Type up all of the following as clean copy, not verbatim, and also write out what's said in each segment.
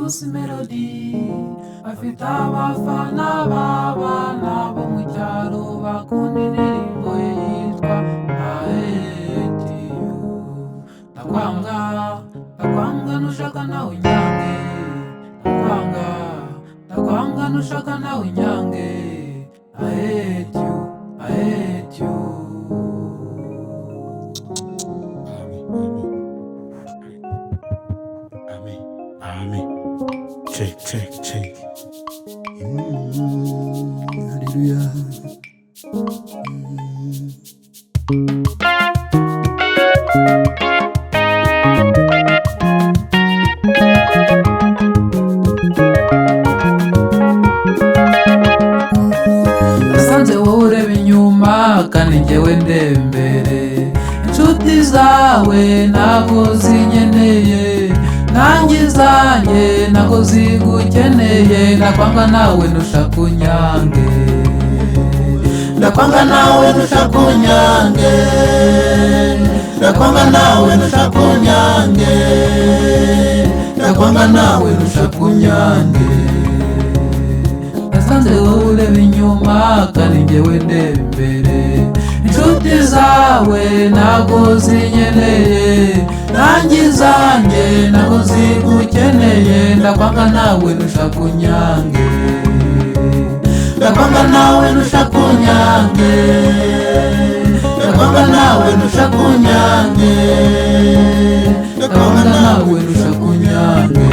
Bruce Melody afite abafana b'abana bo mu cyaro bakunda indirimbo ye yitwa I Hate You. Ndakwanga, ndakwanga nushaka nawe unyange, ndakwanga, ndakwanga nushaka nawe unyange. I hate you, I hate you. Amen. Amen. Check, check, check. Hallelujah. Nasanze wowe ureba inyuma kandi njyewe ndeba imbere. Inshuti zawe ntabwo zinkeneye, nanjye izanjye ntabwo zigukeneye. Ndakwanga nawe ntushaka unyange, Ndakwanga nawe nushaka unyange, ndakwanga nawe nushaka unyange, ndakwanga nawe nushaka unyange. Nasanze wowe ureba inyuma kandi njyewe ndeba imbere. Inshuti zawe ntabwo zinkeneye, nanjye izanjye ntabwo zigukeneye. Ndakwanga nawe ntushaka unyange, Ndakwanga nawe nushaka unyange, ndakwanga nawe nushaka unyange, ndakwanga ndakwanga nawe ntushaka unyange.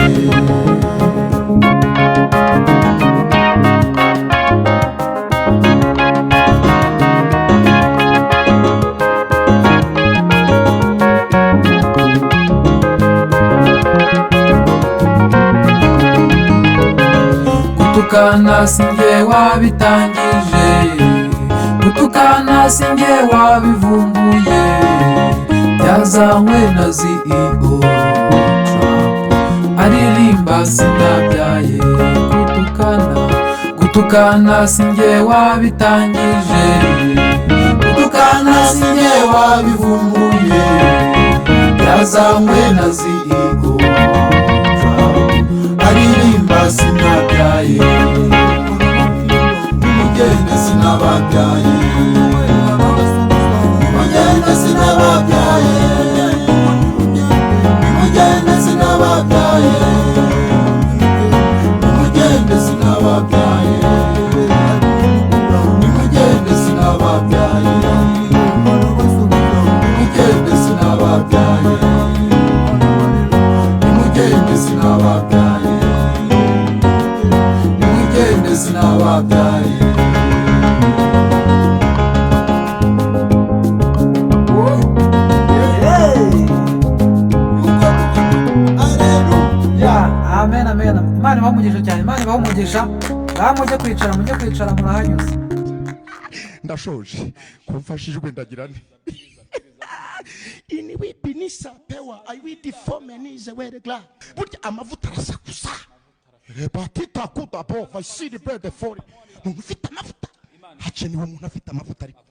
Gutukana sinjye wabitangije, gutukana sinjye wabivumbuye, byazanywe na CEO Trump aririmba sinabyaye. Gutukana, gutukana sinjye wabitangije, gutukana sinjye wabivumbuye, byazanywe na CEO Trump aririmba sinabyaye, nimugende sinababyaye, nimugende sinababyaye, nimugende sinababyaye, nimugende sinababyaye, nimugende sinababyaye, nimugende sinababyaye, nimugende sinababyaye, nimugende sinababyaye. Amen, amen. Imana ibahe umugisha cyane, Imana ibahe umugisha. Ngaha mujye kwicara, mujye kwicara, murahanyuze. Ndashoje kumfashijwe, ndagira nti Iniwibinisa pewa aiwidifomenize weregla. Burya amavuta arasakuza rebatita kudabo vaisiri brede fori. Umuntu ufite amavuta, hakenewe umuntu afite amavuta, ariko